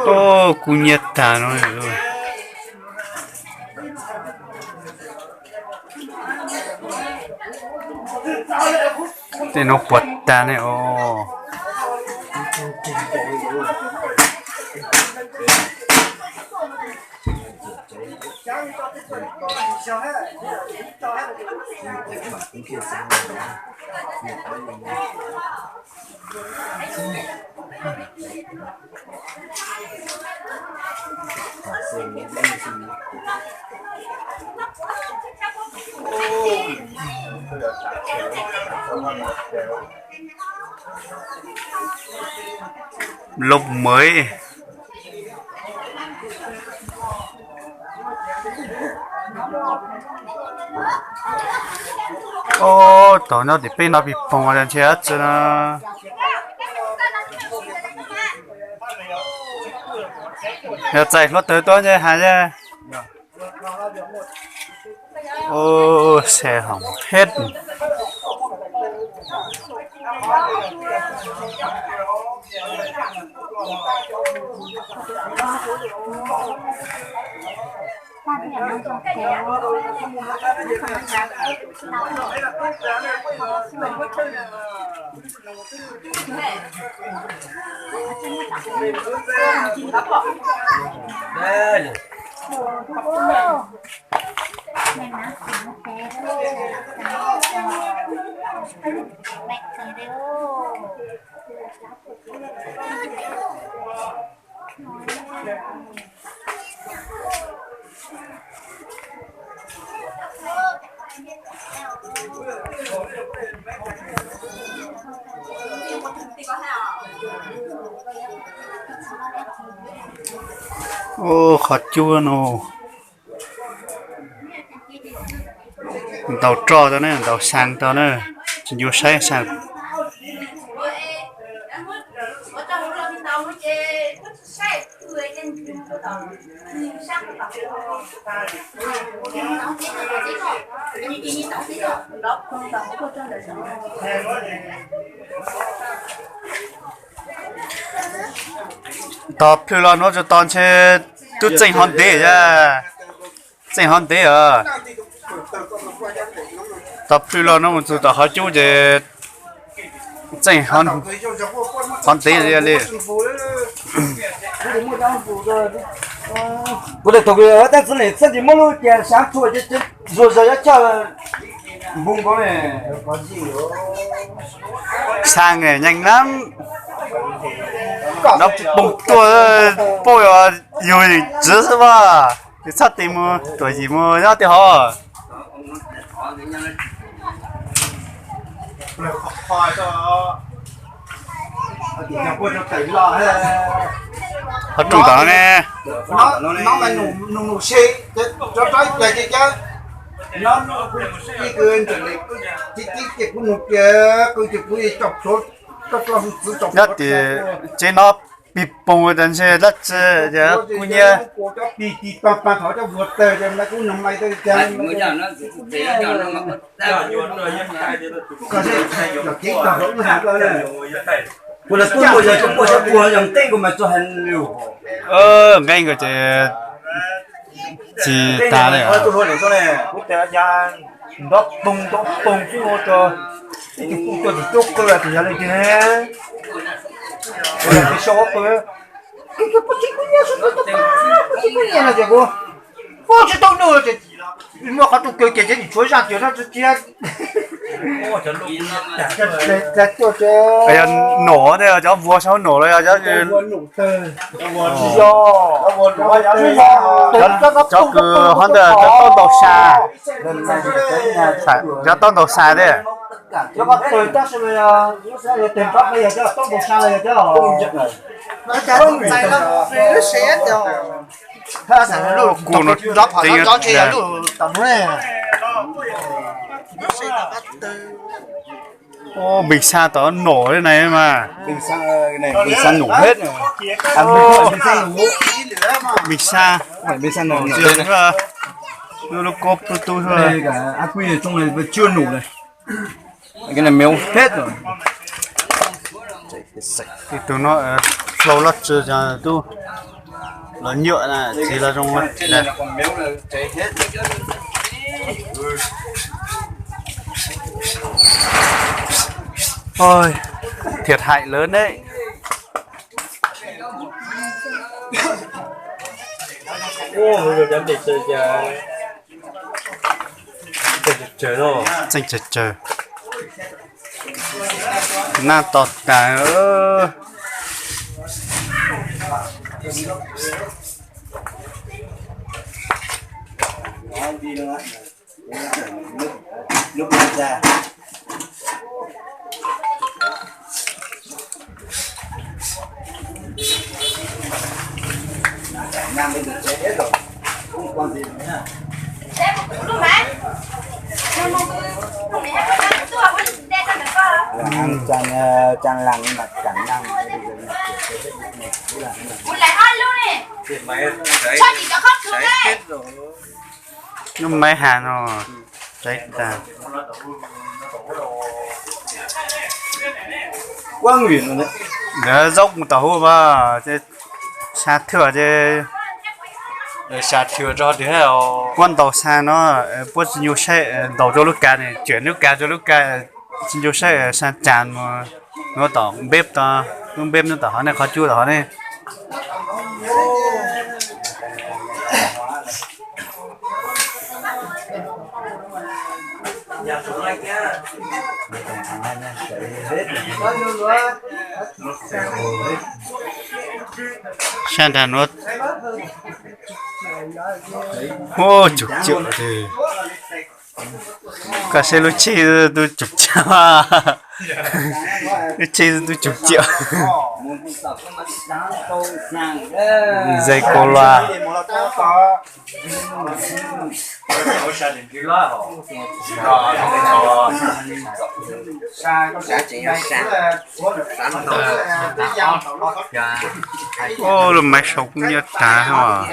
Ub, kub nyiab tag no. Tej no puas tag ne os. Lub mawv. Ub, tau nyob tim peb no pis poog ntshe dab tsi no. Yog txais hluav taws tuaj ntshe hais. Ub, xe hỏng hết. Ub, qhov cub no. Ntaus roj tau na, ntaus xaa tau na, tsis ncu saib xaa. Tog plhws los no tsis tau ntshe twb txeej hov ntev, txeej hov ntev os. Tog plhws los no mus txog tom qhov cub ces txeej hov ntev li. Kuv tau thaum tab txwv ne txheej tsis muaj lub tias sab tshua ces zuag zog yuav coj npoo nkaus ne. Xaa nyeem na, nov poog tuaj, poj yog yug yeej txwv xwb mas, tsis txhob tis mus tuam yim mus nyob tej hov. Qhov rooj tom no ne. Nyob tim tsev no pis poog tas ntshe dab tsi, kub nyiab. Kuv los tuaj muaj yog cov puag sab puag yog nqeeb nkaus mas txog hais lus. Nqeeb nkaus ces tsis tas li. Nrov poog nrov poog xwb ua rau ib tug kuj tuaj tsis tuaj qw tias yog leej twg ne. Kuv sau qw, kuv tsis kuj nyiam, kuv tsis kuj nyiam no ces kuv, kuv tsis tau nug ces muaj qhov rooj kaw ces ces nim tshuav zaj tias no tsis tias. Yog nom tej cov vuag saub nom los yog cov kws hov ntawd cov taub ntaus xas, cov taub ntaus xas tej. Kuv no tseeb. Npis xaa tom nom li na mas. Npis xaa, lub kub tu tu xwb. Cái này mèo hết rồi. Tus no hlau loj tsw, tub los nyuam na, txiv los zoo na. Ôi, thiệt hại lớn đấy. Txeej tsawg tsawg. Nag to tas. Ăn chan, chan lăn mà chan lăn. Lub máy hàn no cháy tas. Ntawd zaub mus tau hauv mas, ces sa thwj ces, sa thwj rau tias, puab ntaus sa no, puab tsis nyuj saib, ntaus rau lub kav ne, cuam lub kav rau lub kav, tsis nyuj saib sa cas mus, nuav tom npeb tod, lub npeb nuav tom hov ne, qhov cub tom hov ne. Sab nraag nuav, ub, tsum ciam. Koj saib lub tsheb tub tsum ciam, lub tsheb tub tsum ciam. Zais kaus luas. Ub, lub maiv sau kuj nyiaj tag os.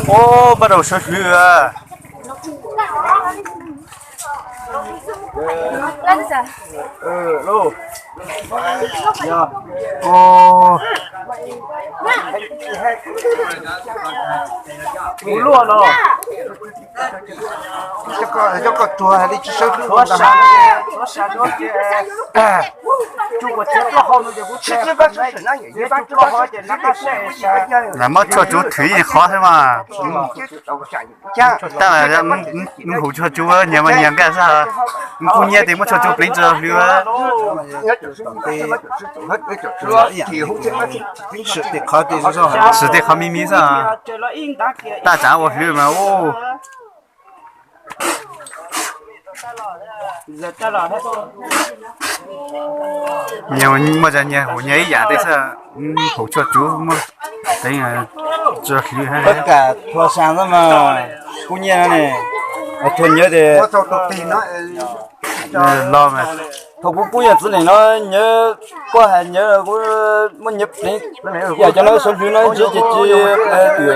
Ub, pab rau sawv hlwb. Ub, luaj no. Cov koj tuag li tsis sawv hlwb. Lam muab tshuaj tsub thwv ib qhov xwb mas. Tab lam nws hum tshuaj tsub nyias mas nyias nkaj xwb. Nws kuj nyiaj tes muab tshuaj tsub pleev tso hlwb. Swm tej qhov me me xwb. Tab tsav ua hlwb mas ub. Nyias muaj tsav nyias hum nyias ib yam tej xwb. Hum tshuaj tsub muab pleev tso hlwb. Koj kam thua sa xwb mas kuj nyiaj ne. Thua nyiaj tes los mas. Thaum kuv pub yog txiv neej no nyiaj, koj hais nyiaj kuv muab nyiaj pleev. Yam cov no sawv hlwb no ntsis ces tsis,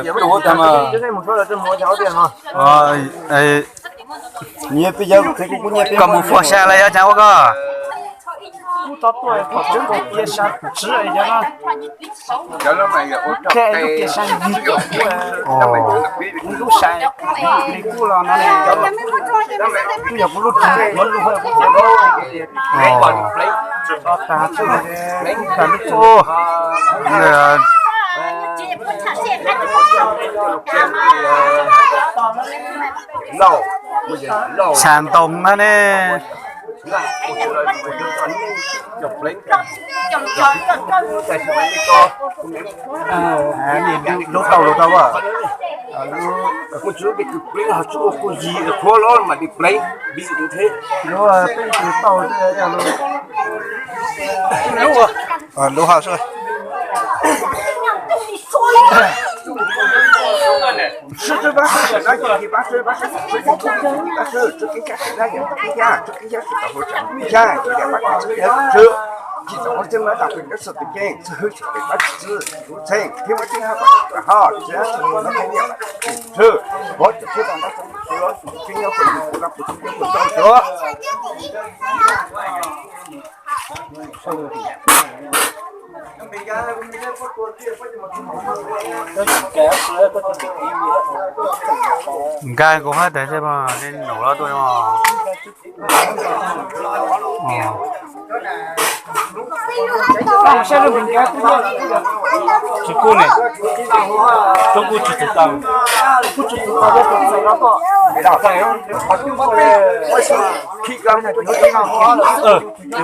tus ua tag mas. Nyiaj peb yog kuv pub nyiaj peb. Koj mus fua sa los yog cas ua koj? Xav ntoo na ne. Lub tau lub tau. Lub tau. Lub ha. Sib tw pab sib tw no yog pab sib pab sib tw, sib tw pab sib tw, txuj kev xyab tsis na yog txuj kev xyab, txuj kev xyab tsis tau hauv tseem xyab, yog pab txuj kev txwj, tsis txaus hauv txwj mas tau pes nrov xov pes ceeb, txwj hwb xov pes pab txwj, txuj txheej thiab muaj txij hab pab txwj ho txwj hab txwj hwb no peb niam txwj, pov txwj txwj tau nrov txov txwj, txwj kev nyob pes txwj pov txwj txwj tau txwj. Nkag kuv hab tag seb nej num los tuaj. Tsis kub ne, tub kub tsis txog taw. Tsis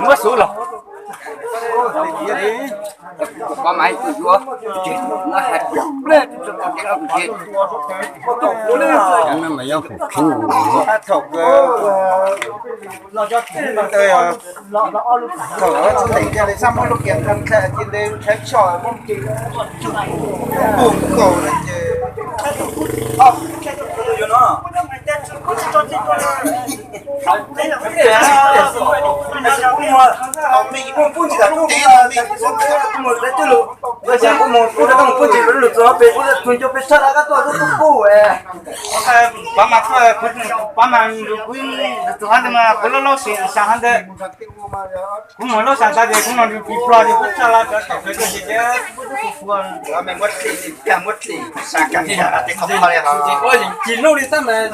muab xub los. Thaum txog ntev cia li xab muab lub kiav nrog nqhaij cia li tshaib tsho muab mus pum nkaus ces Pab mas, pab mas kuv lub lub sim xav hab ntawd. Kuv mus lub xav tas ces kuv no pis plog ces kuv tsa la cov thaum kawg ces kuv muab tub kuv pua. Tsis lub li tab mas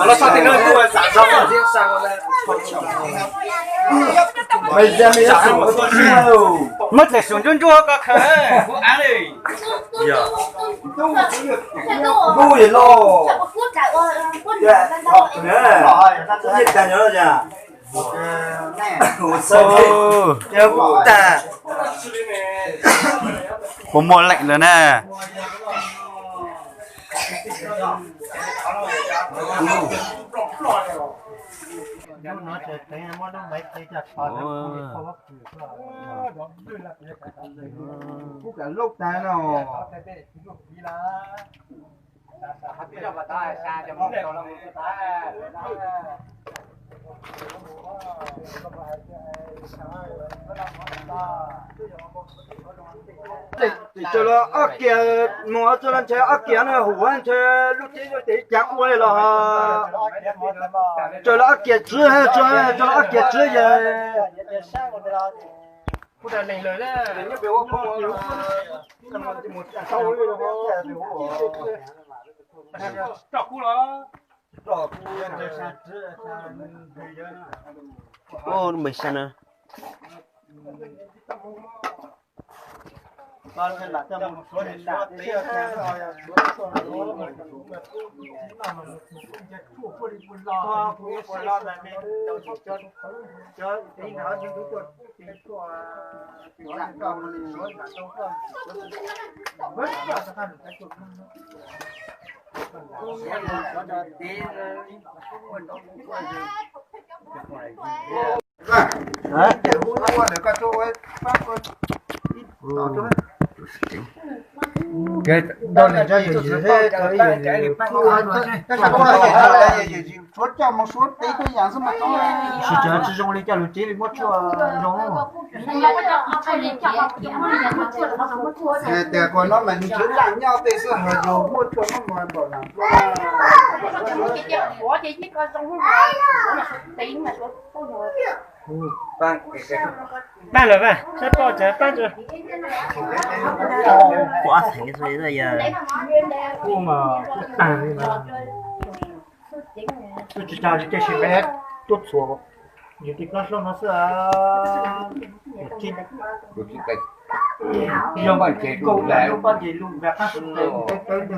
los txog tej lub tub xav zog. Muab txhais xyum ntsuab ntsuab koj khaws kuv av li. Puas muaj leej lawm na? Tseem los ob kiag, mus txog los ntshe ob kiag no hum ntshe lub teb lub tes caav ua li los. Tseem los ob kiag tswb, tseem los ob kiag tswb yog. Ub, npawg Xya na. Suav coj mus suav teb tuaj yas xwb mas tau. Tsis tsis zoo li coj lus tib li muab tshuaj zoo. Tias kuv no mas nws tsuav laj nyob tej xwb hos yus muaj tshuaj muab mus npaum no. Pab lawm, saib poj tsev pab tsev. Kuv ob theev xwb yog kuj mas kuj tag li na. Kuj tsis tag li tiam sis peb tuaj txhuam yus ti plab hlob no xwb. Yog paj nces lus npaj qab su tes tes tes